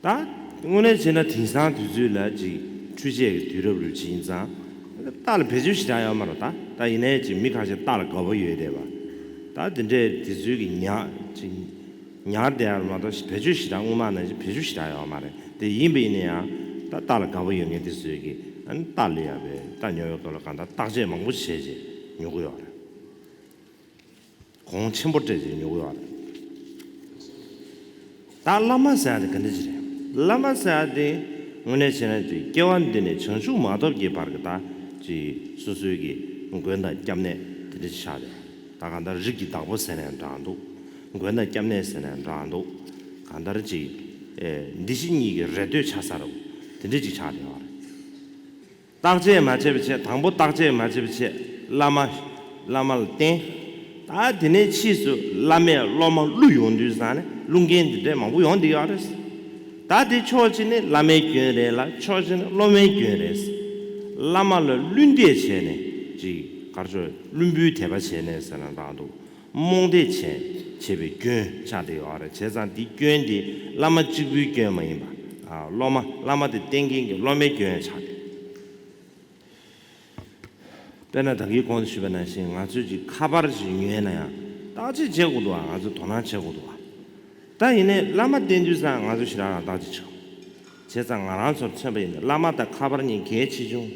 ད་དངོས་གནས་བྱས་ན་དེང་སང་དུས་ཚོད་ལ་ཅིག་འཕྲུལ་ཆས་ཀྱི་དུས་རབས་རུ་ཕྱིན་ཙང་རྟགས་ལ་བེད་སྤྱོད་ཞེ་དྲག་ཡོད་མ་རེད། ད་ད་ཡིན་ནའི་ཅིག་མི་ཁ་ཤས་རྟགས་ལ་དགའ་པོ་ཡོད་བསྡད་པ། ད་དེ་འདྲའི་དུས་ཚོད་ཀྱི་ཉག་ཅིག་ཉར་བསྡད་ཡ་མ་གཏོགས་བེད་སྤྱོད་ཞེ་དྲག་སྔོན་མ་ནང་བཞིན་བེད་སྤྱོད་ཞེ་དྲག་ཡོད་མ་རེད། དེ་ཡིན་པ་ཡིན་ན་ཡང་ད་རྟགས་ལ་དགའ་པོ་ཡོད་མཁན་དེ་ཚོས་ཀྱི་ཨ་ནི་རྟགས་ལས་ཡ་བའི་རྟགས་ཉོ་བའི་སྐོར་ལ་གང་ལྟར་བརྟག་དཔྱད་མང་པོ་བྱས་རྗེས་ཉོ་གི་ཡོད་རེད། གོང་ཆེན་པོ་སྤྲད་རྗེས་ཉོ་གི་ཡོད་རེད། ད་བླ་མ་ཟེར་ཡ་དེ་ག་འདྲ་ཅིག་རེད། བླ་མ་ཟེར་ཡ་དེ་དངོས་གནས་བྱས་ན་ཅིག་སྐྱེ་བ་འདི་ནས་བྱང་ཆུབ་མ་ཐོབ་ཀྱི་བར་གྱི་ད་ཅིག་སོ་སོའི་གི་མགོན་དང་སྐྱབས་གནས་དེ་འདྲ་ཅིག་ཆགས་རེད། ད་གང་ལྟར་རིགས་ཀྱི་བདག་པོ་ཟེར་ནའང་འདྲ་འདུག། མགོན་དང་སྐྱབས་གནས་ཟེར་ནའང་འདྲ་འདུག། གང་ལྟར་ཅིག་ཨེ་འདི་ཕྱི་གཉིས་ཀྱི་རེ་ལྟོས་ཆགས་ས་རེད། དེ་འདྲ་ཅིག་ཆགས་བསྡད་ཡོད་རེད། བརྟག་དཔྱད་མ་བྱས་པ་བྱས། དང་པོ་བརྟག་དཔྱད་མ་བྱས་པ་བྱས། བླ་མ་བླ་མ་ལ་བསྟེན། ད་དེ་ནས་ཕྱིས་སུ་བླ་མས་སློབ་མ་བསླུ་ཡོང་དུས་ཙང་ནས་བསླུ་མཁན་འདི་འདྲ་མང་པོ་ཡོང་བསྡད་ཡོད་རེད། ད་དེ་ཕྱོགས་གཅིག་ནས་བླ་མའི་སྐྱོན་རེད་ལ། ཕྱོགས་གཅིག་ནས་སློབ་མའི་སྐྱོན་རེད། བླ་མ་ལ་བསླུ་འདེབས་བྱས་ནས་ཅིག་ག་རེ་ཟེར། བླུན་པོའི་དད་པ་བྱས་ནས་ཟེར་ན་འདྲ་འདུག། རྨོངས་དད་བྱས་བྱས་པའི་སྐྱོན་ཆགས་བསྡད་ཡོད་རེད། བྱས་ཙང་འདི་སྐྱོན་འདི་བླ་མ་གཅིག་པུའི་སྐྱོན་མ་ཡིན་པ། ཨ་སློབ་མ་བླ་མ་དེ་བསྟེན་མཁན་གྱི་སློབ་མའི་སྐྱོན་ཆགས་བསྡད། དཔེར་ན་ད་གིན་གོང་དུ་ཞུས་པ་ནང་བཞིན་ང་ཚོས་ཀྱི་ཁ་པར་ཞིག་ཉོས་ན་ཡང་བརྟག་དཔྱད་བྱེད་དགོས་འདུག་བ། ང་ཚོས་དོ་སྣང་བྱེད་དགོས་འདུག་བ། ད་ཡིན་ནའི་བླ་མ་བསྟེན་དུས་ཙང་ང་ཚོ་ཞེ་དྲག་རང་བརྟག་དཔྱད་བྱེད། བྱས་ཙང་ང་རང་ཚོར་མཚོན་པ་ཡིན་ན་བླ་མ་དང་ཁ་པར་གཉིས་གལ་ཆེ་ཆུང་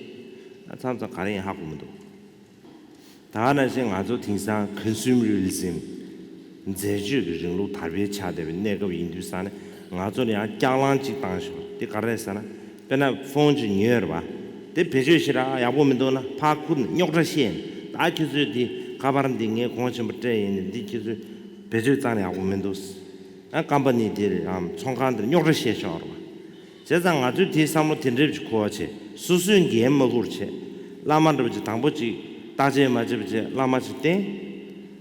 མཚམས་མཚམས་ག་རེ་ཡིན་ཧ་གོ་མི་འདུག། ད་ག་ནང་བཞིན་ང་ཚོ་དེང་སང་consumerism འཛད་སྤྱོད་ཀྱི་རིང་ལུགས་དར་སྤེལ་ཆགས་བསྡད་པའི་གནས་སྐབས་ཡིན་དུས་ཙང་ནས་ང་ཚོར་ཡང་སྐྱག་ལང་གཅིག་བཏང་ཞོར་དེ་ག་རེ་རེད་ཟེར་ན། དཔེར་ན་ཕོན་ཅིག་ཉོས་རེད་བ། དེ་བེད་སྤྱོད་ཞེ་དྲག་ཡག་པོ་མི་འདུག་ན་ཕར་ཁུར་ནས་རྙོག་དྲ་བཤད་ནས། ད་ཁྱེད་ཚོས་དེ་ཁ་པར་འདི་ངས་གོང་ཆེན་པོ་སྤྲད་ཡིན་ནས་འདི་ཁྱེད་ཚོས་བེད་སྤྱོད་རྩ་ནས་ཡག་པོ་མི་འདུག། ཨ་ཀམ་པ་ནི་དེ་རེད་ཨམ་ཚོང་ཁང་དེར་རྙོག་དྲ་བཤད་ཆོག་རེད་བ། བྱས་ཙང་ང་ཚོས་དེའི་བསམ་བློ་དེ་འདྲ་ཅིག་འཁོར་བ་བྱས། སོ་སོའི་འགན་མ་འཁུར་བྱས། བླ་མ་འདྲ་པོ་ཅིག་དང་པོ་ཅིག་བརྟག་དཔྱད་མ་བྱས་པ་བྱས་བླ་མ་ཅིག་བསྟེན།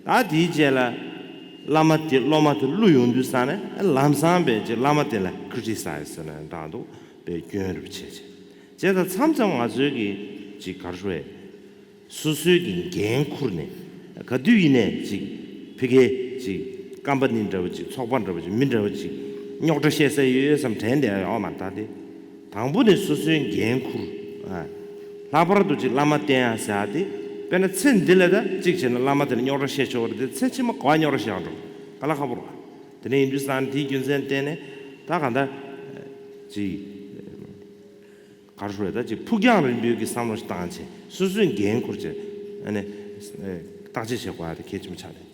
ད་དེའི་རྗེས་ལ་བླ་མ་དེ་སློབ་མ་དེ་བསླུ་ཡོང་དུས་ཙང་ནས་ལམ་སང་བས་ཅིག་བླ་མ་དེ་ལ་criticize་ཟེར་ན་འདྲ་འདུག་པའི་སྐྱོན་རེ་བྱས་བྱས། བྱས་ཙང་མཚམས་མཚམས་ང་ཚོའི་གི་ཅིག་ག་རེ་ཞུ་དགོས་རེད། སོ་སོའི་གི་འགན་འཁུར་ནས་ག་དུས་ཡིན་ནའི་ཅིག་ཕ་གིའི་ཅིག་ཀམ་པ་ནི་འདྲ་བོ་ཅིག་ཚོགས་པ་འདྲ་བོ་ཅིག་མི་འདྲ་བོ་ཅིག་རྙོག་དྲ་བཤད་ས་ཡོད་བསམ་དྲན་བསྡད་ཡོད་མ་རེད། ད་དེ་དང་པོ་ནས་སོ་སོའི་འགན་འཁུར། ཨ། ལྷག་པར་དུ་ཅིག་བླ་མ་བསྟེན་ཡ་ཟེར་ཡ་དེ། དཔེར་ན་ཚེ་འདི་ལ་ད་གཅིག་བྱས་ན་བླ་མ་དེ་ལ་རྙོག་དྲ་བཤད་ཆོག་རེད་དེ། ཚེ་ཕྱི་མ་ག་པར་རྙོག་དྲ་བཤད་ཡོང་འགྲོ་ག་ལ་ཁག་པོ་རེད། དེ་ནས་ཡིན་དུས་ཙང་དེའི་རྒྱུ་མཚན་བརྟེན་ནས་ད་ག་འདྲ་ཅིག་ག་རེ་ཞུ་དགོས་རེད། ད་ཅིག་ཕུགས་རྒྱང་རིང་པོའི་གི་བསམ་བློ་ཞིག་བཏང་བྱས་སོ་སོའི་འགན་འཁུར་བྱས་ཨ་ནི་བརྟག་དཔྱད་བྱེད་དགོས་ཡ་དེ་གལ་ཆེན་པོ་ཆགས་རེད།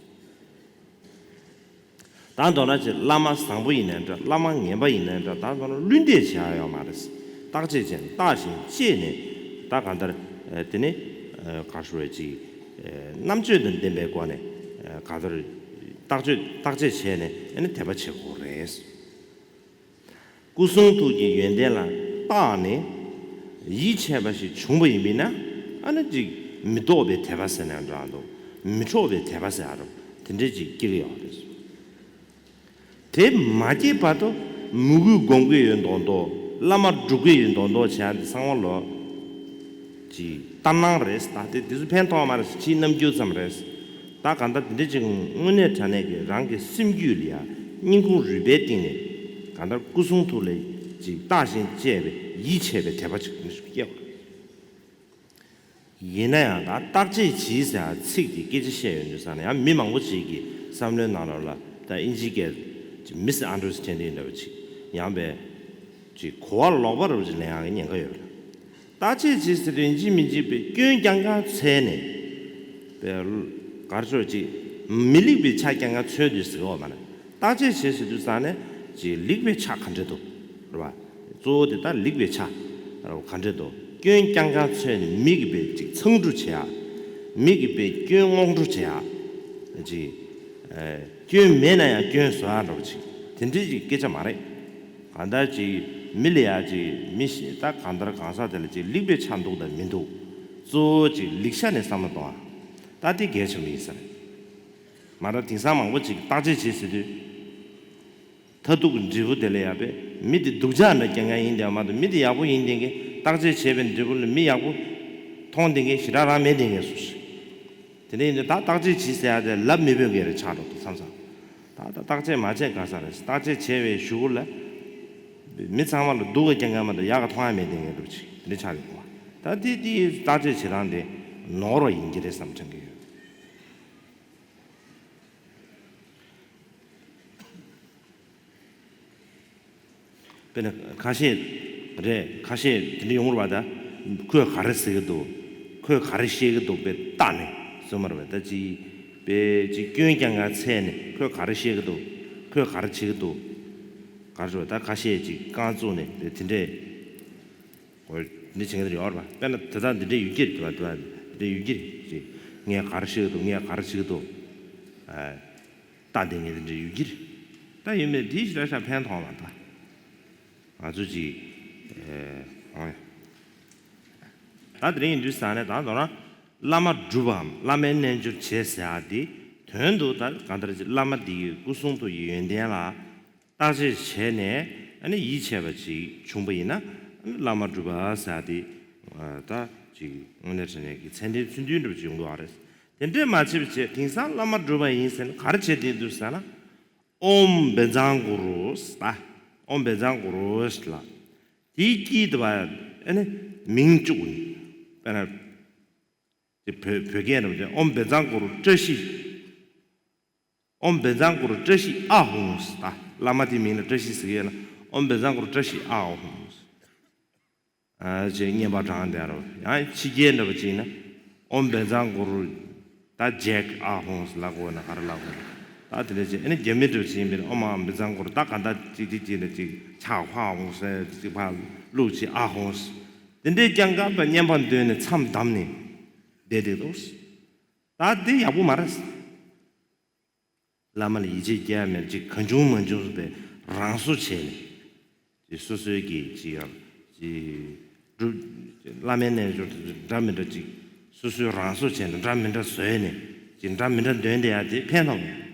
ད་མདོར་ན་ཅིག་བླ་མ་བཟང་པོ་ཡིན་ནའི་འདྲ། བླ་མ་ངན་པ་ཡིན་ནའི་འདྲ། ད་མདོར་ན་བསླུ་འདེབས་བྱེད་ཡ་ཡོད་མ་རེད། བརྟག་དཔྱད་བྱས་ནས་བརྟག་ཅིང་དཔྱད་ནས་ད་གང་ལྟར་དེ་ནི་ག་རེ་ཞུ་དགོས་རེད། ཅིག་རྣམ་དཔྱོད་དང་ལྡན་པའི་སྒོ་ནས་གང་ལྟར་བརྟག་དཔྱད་བརྟག་དཔྱད་བྱས་ནས་ཨ་ནི་དད་པ་བྱེད་དགོས་རེད། སྐུ་གསུང་ཐུགས་ཀྱི་ཡོན་ཏན་ལ་བརྟགས་ནས་ཡིད་ཆེས་པ་ཞིག་བྱུང་བ་ཡིན་པས་ན་ཨ་ནི་ཅིག་མི་ལྡོག་པའི་དད་པ་ཟེར་ན་འདྲ་འདུག། མི་འཕྲོག་པའི་དད་པ་ཟེར་ཡ་རུ་དེ་འདྲས་ཅིག་སྐྱེ་གི་ཡོད་རེད། དེ་མ་སྐྱེས་བར་དུ་མོས་གུས་སྒོམ་གྱི་ཡོད་མདོག་མདོག། བླ་མ་སྒྲུབ་ཀྱི་ཡོད་མདོག་མདོག་བྱེད་ཡ་འདི་ཚང་མ་ལོ། ཅིག་ལྟར་སྣང་རེད། ད་དེ་དེ་ཚོ་ཕན་ཐོགས་མ་རེད། ཕྱིའི་རྣམ་འགྱུར་ཙམ་རེད། ད་གང་ལྟར་དེ་འདྲ་ཅིག་དངོས་གནས་དྲང་གནས་ཀྱི་རང་གི་སེམས་རྒྱུད་ལ་ཡ་སྙིང་ཁུང་རུས་པའི་གཏིང་ནས་གང་ལྟར་སྐུ་གསུང་ཐུགས་ལ་ཅིག་བརྟག་ཅིང་དཔྱད་པའི་ཡིད་ཆེས་པའི་དད་པ་ཅིག་སྐྱེ་བ་རེད། ཡིན་ན་ཡང་ད་བརྟག་དཔྱད་གྱིས་ཟེར་ཚིག་དེ་སྐད་ཆ་བཤད་ཡོང་དུས་ཙང་ནས་ཡང་མི་མང་པོ་ཅིག་གི་བསམ་བློའི་ནང་ལོགས་ལ་ད་ཨིན་ཇིའི་སྐད་ཀྱི་མིས་ཨན་ཌར་སི་ཊེན་ཌིང་འདྲ་བ་ཅིག་ཡང་བས་ཅིག་གོ་བ་ལོག་པ་འདྲ་བ་ཅིག་ལེན་ཡག་གི་ཉེན་ཁ་ཡོད་རེད། བརྟག་དཔྱད་བྱེད་ཟེར་དུས་ཡིན་གཅིག་མིན་གཅིག་པའི་སྐྱོན་རྐྱང་རྐྱང་འཚོལ་ནས་པའི་ག་རེ་ཟེར་ཅིག་མི་ལེགས་པའི་ཆ་རྐྱང་རྐྱང་འཚོལ་དུས་ཟེར་བ་མ་རེད། བརྟག་དཔྱད་བྱེད་ཟེར་དུས་ཙང་ནས་ཅིག་ལེགས་པའི་ཆ་ག་འདྲ་འདུག་རེད་བ། གཙོ་བོ་དེ་ད་ལེགས་པའི་ཆ་རེད་བ། ག་འདྲ་འདུག། སྐྱོན་རྐྱང་རྐྱང་འཚོལ་ནས་མི་གི་པའི་ཅིག་མཚང་འབྲུ་བྱེད་ཡག། མི་གི་པའི་སྐྱོན་སྔོག་འབྲུ་བྱེད་ཡག། ཅིག་སྐྱོན་མེད་ན་ཡང་སྐྱོན་བཟོ་ཡག་འདྲ་བོ་ཅིག་དེ་འདྲའི་ཅིག་སྐད་ཆ་མ་རེད། གང་ལྟར་ཅིག་མི་ལ་ཡ་ཅིག་མི་ཞིག་ད་གང་ལྟར་གང་ཟག་དེ་ལ་ཅིག་ལེགས་པའི་ཆ་འདུག་དང་མི་འདུག། གཙོ་བོ་ཅིག་ལེགས་ཆ་ནས་བསམ་བློ་གཏོང་བ། ད་དེ་གལ་ཆེན་པོ་ཡིན་ས་རེད། མ་ད་དེང་སང་མང་པོ་ཅིག་བརྟག་དཔྱད་བྱེད་ཟེར་དུས། མཐར་ཐུག་གི་འབྲས་བུ་དེ་ལ་ཡ་པས་མི་དེ་སྡུག་ཅག་འདྲ་རྐྱང་རྐྱང་ཡིན་དེ་མ་གཏོགས་མི་དེ་ཡག་པོ་ཡིན་དེ་གི་ བརྟག་དཔྱད་བྱས་པའི་འབྲས་བུ་ལ་མི་ཡག་པོ་མཐོང་བསྡད་མཁན་ཞེ་དྲག་རང་མེད་བསྡད་མཁན་སུ་ཞིག་དེ་འདྲ་ཡིན་དུས་ད་བརྟག་དཔྱད་བྱེད་ཟེར་ཡ་དེ་ལབ་མི་ཕོད་མཁན་རེ་ཆགས་འགྲོ་འདུག་བསམ་བསམ། ད་ད་བརྟག་དཔྱད་མ་བྱས་ག་ས་རེད། བརྟག་དཔྱད་བྱས་པའི་གཞུག་གུ་ལ་མི་ཚང་མ་ལ་སྡུག་ག་རྐྱང་རྐྱང་མ་གཏོགས་ཡག་ག་མཐོང་ཡ་མེད་བསྡད་མཁན་འདྲ་པོ་ཅིག་དེ་འདྲ་ཆགས་ཡོད་གོ། ད་དེ་དེ་བརྟག་དཔྱད་བྱེད་སྟངས་དེ་ནོར་བ་ཡིན་གྱི་རེད་བསམ་དྲན་གྱི་ཡོད། དཔེར་ན་ཁ་ཤས་རེད། ཁ་ཤས་དེ་འདྲ་ཡོང་གི་རེད་པ། ད་ཁོས་ག་རེ་ཟེར་གྱི་འདུག་ཁོས་ག་རེ་བཤད་ཀྱི་འདུག་དཔེ་བལྟས་ནས་སོང་མ་རེད་པ། ད་ཅིག་དཔེ་ཅིག་སྐྱོན་རྐྱང་རྐྱང་འཚོལ་ནས་ཁོས་ག་རེ་བཤད་ཀྱི་འདུག་ཁོས་ག་རེ་བྱེད་ཀྱི་འདུག་ག་རེ་རེད་པ། ད་ཁ་ཤས་ཅིག་རྐང་བཙུགས་ནས་དཔེ་དེ་འདྲས་འོ་འདི་བྱེད་མཁན་དེ་ཡོད་རེད་པ། དཔེར་ན་དེ་དག་འདི་འདྲས་ཡོད་ཀྱི་རེད་པ། དེ་དག་འདི་འདྲས་ཡོད་ཀྱི་རེད་ཅེས་ངས་ག་རེ་བཤད་ཀྱི་འདུག་ངས་ག་རེ་བྱེད་ཀྱི་འདུག་ཨ། ལྟ་བསྡད་མཁན་དེ་འདྲ་ཡོད་ཀྱི་རེད། ད་ཡིན་མིན་དེ་ཞེ་དྲག་ཞེ་དྲག་ཕན་ཐོགས་མ་ད། ང་ཚོ་ཅིག་ཨེ། འོང་ཡ། ད་དེ་རིང་ཡིན་དུས་ས་ནས་ད་མདོར་ན་བླ་མ་སྒྲུབ་པའམ་བླ་མའི་རྣལ་འབྱོར་བྱེད་ཟེར་ཡ་དེ་དོན་དུ་ད་གང་ལྟར་ཅིག་བླ་མ་དེ་ཡི་སྐུ་གསུང་ཐུགས་ཀྱི་ཡོན་ཏན་ལ་བརྟག་དཔྱད་བྱས་ནས་ཨ་ནི་ཡིད་ཆེས་པ་ཅིག་བྱུང་པ་ཡིན་ན་ཨ་ནི་བླ་མ་སྒྲུབ་པ་ཟེར་ཡ་དེ་ད་ཅིག་དངོས་གནས་དྲང་གནས་ཀྱི་མཚན་ལྡན་ཚུལ་མཐུན་འདྲ་པོ་ཅིག་ཡོང་གི་ཡོད་རེད། དེ་འདྲས་མ་བྱེད་པ་བྱས་དེང་སང་བླ་མ་སྒྲུབ་པ་ཡིན་ཟེར་ན་ག་རེ་བྱས་བསྡད་འདུག་ཟེར་ན། ཨོཾ་བཛྲ་གུ་རུ་ཟེར། ཨོཾ་བཛྲ་གུ་རུ་ཟེར་ལ། དེའི་དཀྱིལ་དུ་བ་ཨ་ནི་མིང་བཅུག་ནི། དཔེར་ན། དེ་བོད་བོད་སྐད་ནང་དེ་ཨོཾ་བཛྲ་གུ་རུ་བཀྲ་ཤིས། ཨོཾ་བཛྲ་གུ་རུ་བཀྲ་ཤིས་ཨཱཿཧཱུྃ་ཟེར། བླ་མ་དེའི་མིང་ལ་བཀྲ་ཤིས་ཟེར་གྱི་ཡོད་ན་ཨོཾ་བཛྲ་གུ་རུ་བཀྲ་ཤིས་ཨཱཿཧཱུྃ་ཟེར། ཨ་ཅེས་བསྙེན་པ་བགྲངས་དེ་རུ་ཡང་ཕྱི་རྒྱལ་འདྲ་པོ་ཅིག་ན་ཨོཾ་བཛྲ་གུ་རུ་ད་ཇེཀ་ཨཱཿཧཱུྃ་ལབ་དགོས་ན་ག་རེ་ལབ་དགོས་ན། ད་དེ་འདྲ་ཅིག་ཨ་ནི་རྒྱ་མི་འདྲ་པོ་ཅིག་ཡིན་པས་ཨོཾ་ཨཱཿཧཱུྃ་བཛྲ་གུ་རུ་ད་ག་འདྲ་ཅིག་ཅིག་ཅིག་ན་ཅིག་ཕྱག་ཧཱཿཧཱུྃ་ཟེར་ཅིག་ཕར་བླུགས་ཅིག་ཨཱཿཧཱུྃ་ཟེར། དེ་འདྲའི་རྐྱང་རྐྱང་དང་བསྙེན་པ་འདོན་ནས་མཚམས་བསྡམས་ནས་བསྡད་བསྡད་འདུག་ད་འདི་ཡག་པོ་མ་རེད། བླ་མ་ལ་ཡིད་ཆེས་སྐྱེ་ཡ་མེད་ཅིག་གང་བྱུང་མང་བྱུང་བའི་རང་བཟོ་བྱས་ནས་ཅིག་སོ་སོའི་གི་ཅིག་ཡང་ཅིག་སྒྲུབ་བླ་མའི་རྣལ་འབྱོར་དེ་ཚོ་འདྲ་མི་འདྲ་ཅིག་སོ་སོའི་རང་བཟོ་བྱས་ནས་འདྲ་མི་འདྲ་བཟོས་ནས་ཅིག་འདྲ་མི་འདྲ་འདོན་བསྡད་ཡ་དེ་ཕན་ཐོགས་མེད།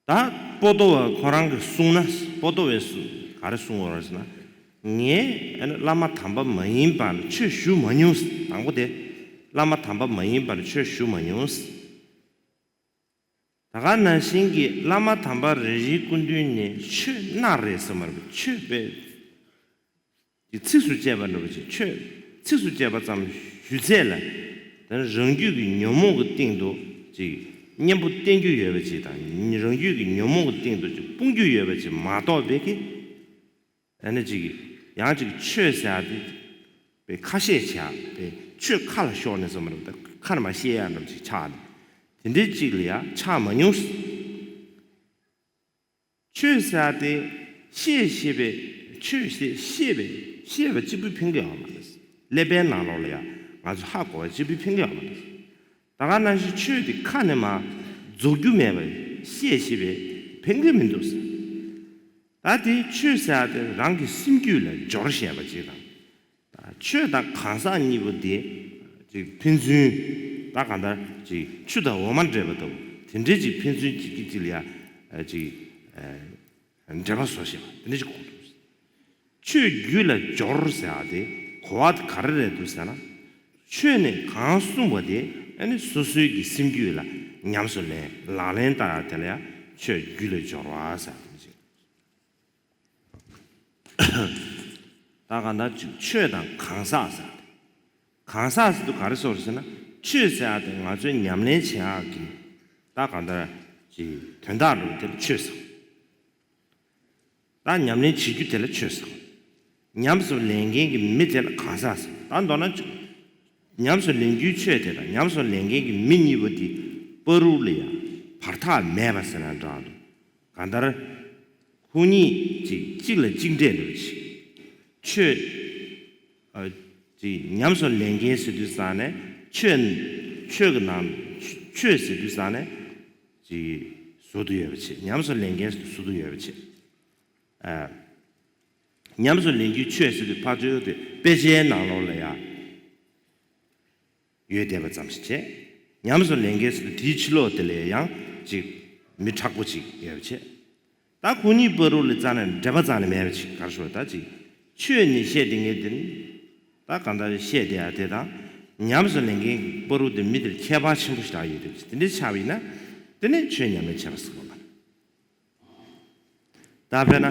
ད་པོ་ཏོ་བ་ཁོ་རང་གིས་གསུངས་ན་པོ་ཏོ་བས་གསུངས་ག་རེ་གསུངས་ཡོད་རེད་ཟེར་ན། ངས་ཨ་ནི་བླ་མ་དམ་པ་མ་ཡིན་པ་ལ་ཆོས་ཞུ་མ་མྱོང་། དང་པོ་དེ་བླ་མ་དམ་པ་མ་ཡིན་པ་ལ་ཆོས་ཞུ་མ་མྱོང་། ད་ག་ནང་བཞིན་གྱི་བླ་མ་དམ་པ་རེ་རེའི་སྐུ་མདུན་ནས་ཆོས་གནང་རེད་ཟེར་མ་རེད། ཆོས་པས་ཀྱི་ཚིགས་སུ་བཅད་པ་འདྲ་པོ་ཅིག་ཆོས་ཚིགས་སུ་བཅད་པ་ཙམ་ཞུས་ཚད་ལ། ད་རང་རྒྱུད་ཀྱི་ཉོན་མོངས་ཀྱི་སྟེང་དུ་ཅིག་གཉེན་པོ་བསྟེན་རྒྱུ་ཡོད་པ་ཅིག་དང་རང་རྒྱུད་ཀྱི་ཉོན་མོངས་ཀྱི་སྟེང་དུ་ཅིག་སྤོང་རྒྱུ་ཡོད་པ་ཅིག་མ་གཏོགས་པའི་གི་ཨ་ནི་ཅིག་ཡང་ཅིག་ཆོས་ཟེར་ཡ་དེ་པའི་ཁ་བཤད་བྱས་པའི་ཆོས་ཁ་ལ་ཤོར་ནས་སོང་མ་རེད། ད་ཁ་ནས་མ་བཤད་ཡ་འདྲ་པོ་ཅིག་ཆགས་ནས་དེ་འདྲའི་ཅིག་ལ་ཡ་ཆགས་མ་མྱོང་། ཆོས་ཟེར་ཡ་དེ་བཤད་ཤེས་པའི་ཆོས་ཟེར་ཤེས་པའི་ཤེས་པ་གཅིག་པུས་ཕན་གྱི་ཡོད་མ་རེད། ཀླད་པའི་ནང་ལོགས་ལ་ཡང་ང་ཚོ་ཧ་གོ་བ་གཅིག་པུས་ཕན་གྱི་ཡོད་མ་རེད། ད་ག་ནང་བཞིན་ཆོས་དེ་ཁ་ནས་མ་རྫོགས་རྒྱུ་མེད་པ་བཤད་ཤེས་པའི་ཕན་གྱི་མི་འདུག་ཟེར། ད་དེ་ཆོས་ཟེར་ཡ་དེ་རང་གི་སེམས་རྒྱུད་ལ་སྦྱོར་བཤད་པ་གཅིག་དང་། ཆོས་དང་གང་ཟག་གཉིས་པོ་དེ་ཅིག་ཕན་ཚུན་ད་གང་ལྟར་ཅིག་ཆུ་དང་འོ་མ་འདྲེས་པ་ལྟ་བུ་དེ་འདྲའི་ཅིག་ཕན་ཚུན་གཅིག་གིས་གཅིག་ལ་ཡ་ཅིག་འབྲེལ་བ་བཟོ་ཤེས་པ་དེ་འདྲ་ཅིག་གོ་འདུག་ཆོས་རྒྱུད་ལ་སྦྱོར་ཟེར་བ་དེ་གོ་བ་དེ་ག་རེ་རེད་འདུག་ཟེར་ན། ཆོས་ནས་གང་གསུངས་པ་དེ་ཨ་ནི་སོ་སོའི་གི་སེམས་རྒྱུད་ལ་ཉམས་སུ་ལེན་ལག་ལེན་བསྟར་ཡ་དེ་ལ་ཡ་ཆོས་རྒྱུད་ལ་སྦྱོར་བ་ཟེར་བ་དེ་ཅིག་ད་གང་ལྟར་ཅིག་ཆོས་དང་གང་ཟག་ཟེར། གང་ཟག་ཟེར་དུས་ག་རེ་ཟེར་ཟེར་ན་ཆོས་ཟེར་ཡ་དེ་ང་ཚོའི་ཉམས་ལེན་བྱེད་ཡག་གི་ད་གང་ལྟར་ཅིག་དོན་དག་འགྲོ་དེ་ལ་ཆོས་ཟེར། ད་ཉམས་ལེན་བྱེད་རྒྱུ་དེ་ལ་ཆོས་ཟེར། ཉམས་སུ་ལེན་མཁན་གྱི་མི་དེ་ལ་གང་ཟག་ཟེར། ད་མདོར་ན་ཅིག་ཉམས་སུ་ལེན་རྒྱུའི་ཆོས་དེ་དང་ཉམས་སུ་ལེན་མཁན་གྱི་མི་གཉིས་པོ་དེ་བར་དུ་ལ་ཡང་བར་ཐག་མེད་པ་ཟེར་ན་འདྲ་འདུག་གང་ལྟར། ཁོ་གཉིས་གཅིག་གཅིག་ལ་གཅིག་འདྲེས་འདྲ་བོ་ཅིག་ཆོས། ཨ། ཅིག་ཉམས་སུ་ལེན་མཁན་ཟེར་དུས་ཙང་ནས་ཆོས། ཆོས་ཀྱི་ནང་ཆོས་ཟེར་དུས་ཙང་ནས་ཅིག་ཟུར་དུ་ཡོད་པ་བྱས། ཉམས་སུ་ལེན་མཁན་ཟེར་དུས་ཟུར་དུ་ཡོད་པ་བྱས། ཨ། ཉམས་སུ་ལེན་རྒྱུའི་ཆོས་ཟེར་དུས་ཕར་ཚུར་དེ་དཔེ་ཆའི་ནང་ལོགས་ལ་ཡང་། ཡོད་བསྡད་པ་ཙམ་ཞིག་བྱས། ཉམས་སུ་ལེན་མཁན་ཟེར་དུས་དེའི་ཕྱི་ལོགས་དེ་ལ་ཡང་ཅིག་མི་དྲག་པོ་ཅིག་ཡོད་པ་བྱས། ད་ཁོ་གཉིས་བར་དུ་ལ་རྩ་ནས་འབྲེལ་བ་རྩ་ནས་མེད་པ་ཅིག་ག་རེ་ཞུ་བ་ད་ཅིག་ ཆོས་ནི་བཤད་དེ་ངས་དེ་ནི་ད་གང་ལྟར་བཤད་དེ་ཡ་དེ་དང་། ཉམས་སུ་ལེན་མཁན་གྱི་བར་དུ་དེ་མི་དེར་ཁྱད་པར་ཆེན་པོ་ཞིག་རག་ཡོད་དེ། དེ་འདྲའི་ཆགས་པ་ཡིན་ན་དེ་ནི་ཆོས་ཉམས་ལེན་བྱས་པ་ཟེར་བ་མ་རེད། ད་དཔེར་ན་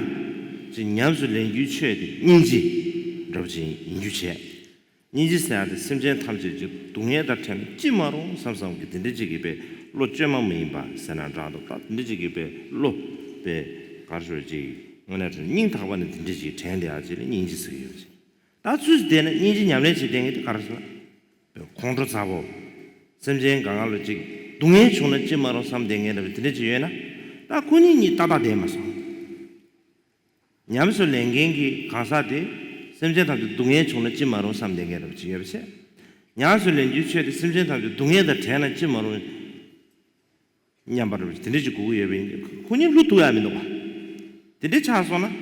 ཅིག་ཉམས་སུ་ལེན་རྒྱུའི་ཆོས་དེ་སྙིང་རྗེ་འདྲ་པོ་ཅིག་ཡིན་རྒྱུ་བྱས། སྙིང་རྗེ་ཟེར་ཡ་དེ་སེམས་ཅན་ཐམས་ཅད་ཀྱི་སྡུག་བསྔལ་དང་བྲལ་ན་ཅི་མ་རུང་བསམ་བསམ་གྱི་དེ་འདྲ་ཅིག་གི་པའི་བློ་བཅོས་མ་མ་ཡིན་པ་ཟེར་ན་འདྲ་འདུག་ད་དེ་འདྲ་ཅིག་གི་པའི་བློ་པའི་གར་ཞོར་ཅིག་དངོས་གནས་དྲང་སྙིང་ཐག་པ་ནས་དེ་འདྲ་ཅིག་དྲན་བསྡད་ཡ་ཅིག་ལ་སྙིང་རྗེ་ཟེར་གྱི་ཡོད་ཅིག་ད་ཚུལ་དེ་ནི་སྙིང་རྗེ་ཉམས་ལེན་བྱེད་བསྡད་མཁན་དེ་ག་རེ་ཟེར་ན། ཁོང་ཁྲོ་ཚ་པོ། སེམས་ཅན་གང་ག་ལ་ཅིག་སྡུག་བསྔལ་བྱུང་ན་ཅི་མ་རུང་བསམ་བསྡད་མཁན་འདྲ་པོ་དེ་འདྲ་ཅིག་ཡོད་ན། ད་ཁོ་གཉིས་གཉིས་ཏག་ཏག་བསྡད་མ་སོང་། ཉམས་སུ་ལེན་མཁན་གྱི་གང་ཟག་དེ་སེམས་ཅན་ཐམས་ཅད་སྡུག་བསྔལ་བྱུང་ན་ཅི་མ་རུང་བསམ་བསྡད་མཁན་འདྲ་པོ་ཅིག་ཡོད་པ་བྱས། ཉམས་སུ་ལེན་རྒྱུའི་ཆོས་དེ་སེམས་ཅན་ཐམས་ཅད་སྡུག་བསྔལ་དང་བྲལ་ན་ཅི་མ་རུང་། སྙམ་པ་འདྲ་པོ་ཅིག་དེ་འདྲ་ཅིག་དགོས་ཀྱི་ཡོད་པ་ཡིན། ཁོ་གཉིས་བསླུ་ཐུབ་ཡ་མི་འདུག་པ། དེ་འདྲ་ཆགས་སོང་ན།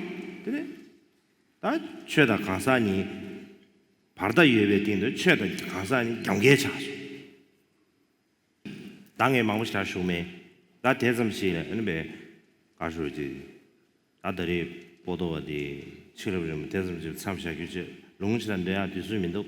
དེ་ནི་ད་ཆོས་དང་གང་ཟག་གཉིས་བར་ཐག་ཡོད་པའི་སྟེང་དུ་ཆོས་དང་གང་ཟག་གཉིས་རྒྱབ་འགལ་ཆགས་སོང་། ད་ངས་མང་པོ་ཞིག་ཞུ་མེད། ད་དེ་ཙམ་ཞིག་ལ་ཨ་ནི་བས་བཀའ་ཤོག་ཅིག་ད་ད་རེས་པོ་ཏོ་བ་དེ་ཆིག་ལབ་རིང་པོ་དེ་ཙམ་ཞིག་མཚམས་བཞག་རྒྱུ་བྱས། ལུང་ཕྱིར་འགྲོ་ཡག་དུས་ཚོད་མི་འདུག